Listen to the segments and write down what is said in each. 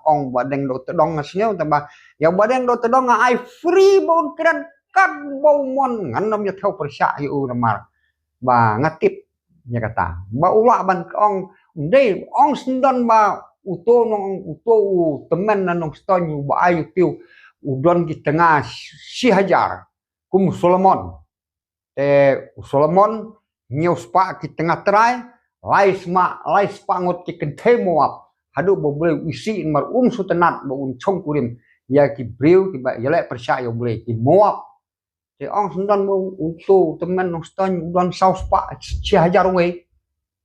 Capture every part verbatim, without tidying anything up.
ong Bah Deng Dohtdong nga sngew, te ba ïa Bah Deng Dohtdong nga ai free ba un kren kat ba u mon, ngan ym ïa thew pyrshah ïa u namar ba nga tip ïa kata. Ba u lah ban ong, dei ong sngewdon ba uto nong, uto u tymmen na Nongstoiñ uba ai u tiew u don ki tnga shi hajar kum u Solomon. Te u Solomon hynñiew spah ki tnga trai, lai spah, lai spah ngut ki kynthei Moab. Haduh ba U Blei u isih namar um sngewtynnat ba un shongkurim ïa ki briew kiba ïaleh pyrshah ïa U Blei, ki Moab. Te ong sngewdon ba uto u tymmen Nongstoiñ u don saw spah shi hajar wei.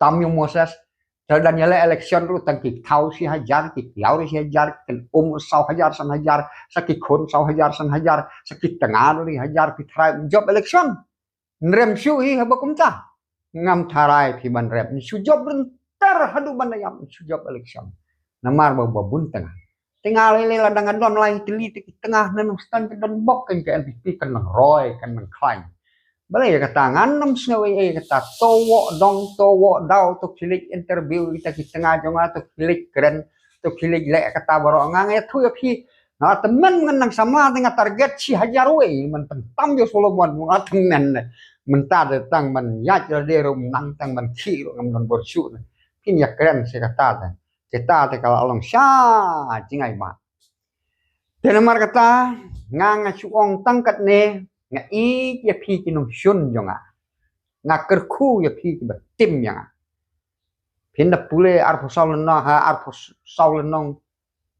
Tam ïa u Moses. Te dang ïaleh election ruh tang ki thaw shi hajar, ki tiaw ruh shi hajar, ki um saw hajar san hajar, sa ki khun saw hajar san hajar, sa ki tnga ruh shi hajar, ki trai jop election. Nrem shu hi haba kumta. Ngam tharai phi ban rep. Ni shu jop rynter haduh ban da ïap, ni shu jop election. Namar ba ba bun tnga. Tnga lei lei la dang don lai tylli te ki tnga na Nongstoiñ ka don bok kan ka N P P kan nang roi kan nang khlaiñ. Balei ïa kata ngan ym sngew ei ei kata, to woh dong, to woh daw, to khie leit interview kita ki tnga jong nga, to khie leit kren, to khie leit leh kata baroh, nga nga ïathuh ïa phi. Nga tymmen ngan nang samla te nga target shi hajar wei, man pyntam ïa u Solomon, nga tymmen ne. Mynta te tang ban ïaid lade ruh nang tang ban khih ruh ngam don bor shuh ne. Phin ïa kren shi kata te. Kita te ka la long sha jngai ba. Te namar kata nga nga shu ong tang katne, nga ïeit ïa phi ki nongshun jong nga. Nga kyrkhu ïa phi kiba tim ïa nga. Phin da pule arphew saw lynnong, ha, arphew saw lynnong,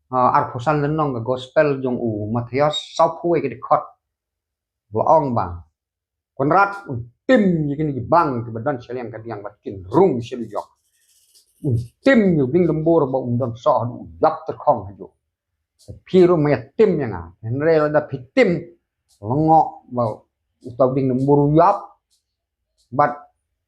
ha, arphew san lynnong ka gospel jong u Mathaios, sawphew wei ka dkhot. Ba la ong ba Kynrad un tim ïa kine ki blang kiba don sha liang ka diang bad kin rung sha dujok. Un tim ïa u dieng dymbur ba un don soh haduh u ïap tyrkhong hajuh. Phi ruh ma ïa tim ïa nga. Hynrei lada phi tim, lyngngoh ba uta u dieng dymbur u ïap. Bad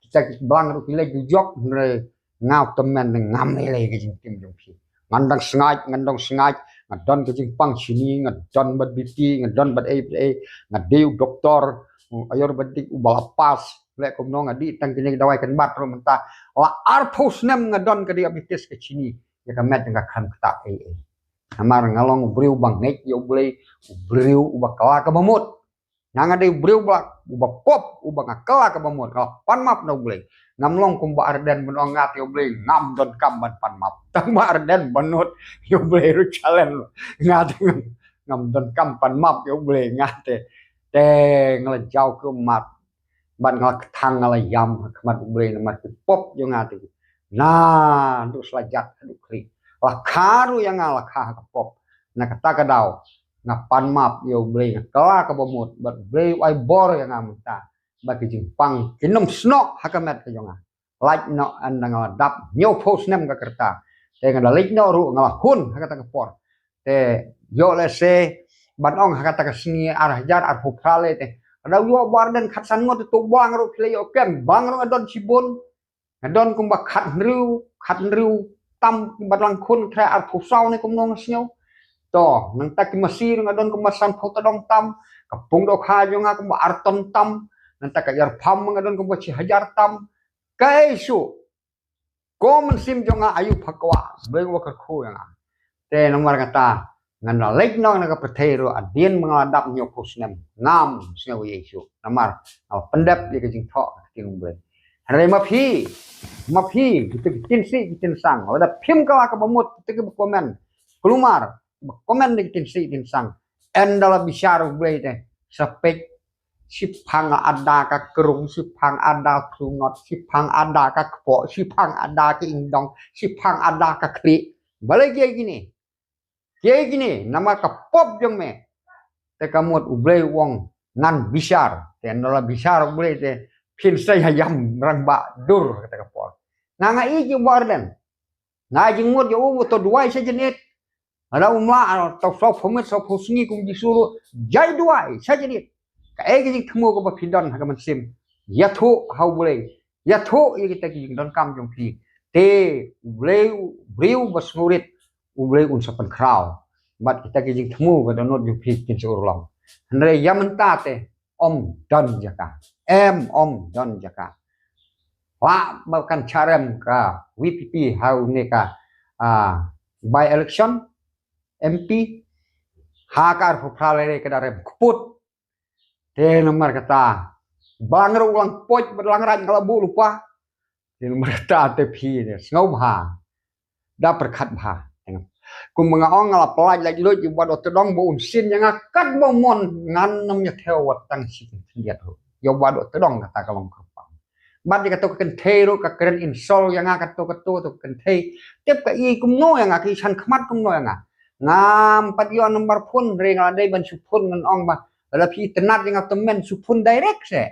kita ki blang ruh ki leit dujok, hynrei nga u tymmen ne ngam lei lei ka jingtim jong phi. Ngan dang sngaid, ngan dang sngaid, nga don ka jingpang shini, nga don bad B P, nga don bad ei bad ei, nga dei u doktor, u ayurvedic uba la pass, leh kumno nga dei tang kine ki dawai kynbat ruh mynta. La arphew snem nga don ka diabetes ka shini, ïa ka met jong nga khlem ktah ei ei. Namar nga long u briew ba ngeit ïa U Blei, u briew uba kylla kaba mut. Nga nga dei u briew ba, uba pop, uba nga kylla kaba mut, nga la pan map na U Blei. Ngam long kum Bah Ardent ban ong nga te ïa U Blei ngam donkam ban pan map. Tang Bah Ardent ban nud ïa U Blei ruh challenge. Nga te ngam, ngam donkam pan map ïa U Blei nga te. Te nga la jaw ki ummat. Bad nga la kthang, nga la ïam ha khmat U Blei namar ki pop jong nga te. Naduh sla jat haduh khlieh. La kha ruh ïa nga la kha ha ka pop. Na kata ka daw nga pan map ïa U Blei, nga kylla kaba mut bad U Blei u ai bor ïa nga mynta. Bad ki jingpang kin ym snoh ha ka met ka jong nga. Lait noh ynda nga la dap hynñiewphew snem ka rta. Te nga da leit noh ruh nga la hun ha kata ka por. Te ïoh lehse ban ong ha kata ka sngi ar hajar arphew phra lei te. Lada u ïoh Bah Ardent khatsan ngut te to bang ruh phi la ïoh kem, bang ruh nga don shibun. Nga don kumba khathynriew, khathynriew tam bad lang khun, trai arphew saw ne kumno nga sngew. To, nangta ki masi ruh nga don kumba sanphew tdong tam, ka pung dohkha jong nga kumba ar ton tam, nangta ka ïar pham nga don kumba shi hajar tam. Kaei shuh. Ko mynsiem jong nga ayu pha kwah, Blei uba kyrkhu ïa nga. Te namar kata, ngan da leit noh na ka pyrthei ruh hadien ba nga la dap hynñiewphew snem. Ngam sngew ei ei shuh. Namar nga la pyndep ïa ka jingthoh ka ktien U Blei. Hynrei ma phi, ma phi, kita ki ktien sih, ki ktien sang. Lada phim kylla kaba mut, kita kiba comment. Kulmar, ba comment da ki ktien sih, ktien sang. Ynda la bishar U Blei te, sa peit, shiphang ada ka krung, shiphang ada ka thlunot, shiphang ada ka kpoh, shiphang ada ka ingdong, shiphang ada ka khlieh. Balei kiei kine? Kiei kine, namar ka pop jong me. Te ka mut U Blei u ong ngan bishar. Te ynda la bishar U Blei te phin sa ïa ïam rangbah dur kata ka por. Nga nga ïeit ïa u Bah Ardent. Nga jingmut ïa u, to duwai sha jingit. Lada um lah, to sawphew miet, sawphew sngi kum Jisu ruh, jai duwai sha jingit. Kaei ka jingthmu kaba phi don ha ka mynsiem, ïathuh ha U Blei. Ïathuh ïa kita ki jingdonkam jong phi. Te U Blei, u briew ba sngewrit, U Blei un sa pynkhraw. Bad kita ki jingthmu ba dohnud jong phi kin sa urlong. Hynrei ïa mynta te, ym don jaka. Em, ym don jaka. Lah ba kan sha rem ka VPP ha une ka, ah, by election. M P ha ka arphew phra lei lei ka da rem kput. Te namar kata bang ruh lang poj bad lang raj nga la buh lypa. Te namar kata te phi ne sngewbha da pyrkhat bha. Kum nga ong nga la pynlait lait luid ïa u Bah Dohtdong ba un sien ïa nga katba mon ngan nym ïa thew wat tang shi khyndiat ruh ïa u Bah Dohtdong kata ka long kyrpang. Bad ïa kato ka kynthei ruh ka kren insult ïa nga kato kato to ka kynthei. Tip ka i kumno ïa nga ka i shan khmat kumno ïa nga. Ngam pat ïoh number phone re nga la dei ban shu phone ngan ong ba lada phi itynnad ïa nga to men shu phone direct se.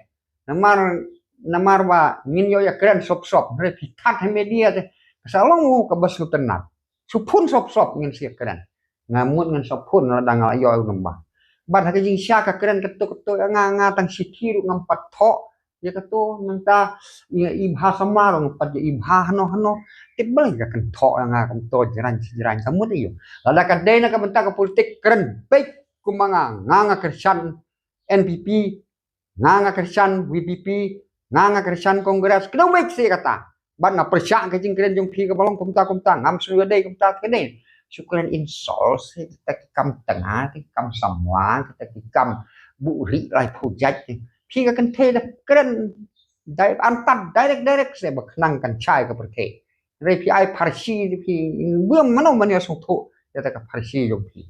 Namar namar ba ngin ïoh ïa kren sop sop re phi that ha media te. Ka sa long u kaba sngewtynnad. Shu phone sop sop ngin sa ïa kren. Nga mut ngin sop phone lada nga la ïoh u number. Bad ha ka jingshisha ka kren kato kato ïa nga nga tang shi thi ruh ngam pat thoh. Ïa kato nangta ïa i bha samla ruh ngam pat ïa i bha hano hano. Tip balei ka kynthoh ïa nga kumto jrang shi jrang ka mut ïa u. Lada ka dei na ka bynta ka politik kren beit kum ma nga nga nga kyrshan N P P nga nga kyrshan V P P nga nga kyrshan Congress kdew beit shi kata. Bad nga pyrshah ka jingkren jong phi kaba long kumta kumta ngam sngewdei kumta ka dei. Shu kren insult shi kita ki kam tnga ki kam samla kita ki kam buhrieh laiphew jait. Phi ka kynthei da kren dei antad direct direct shi ba khnang kan shai ka pyrthei. Re phi ai pharshi phi bym mano mano sngewthuh ïa ka pharshi jong phi.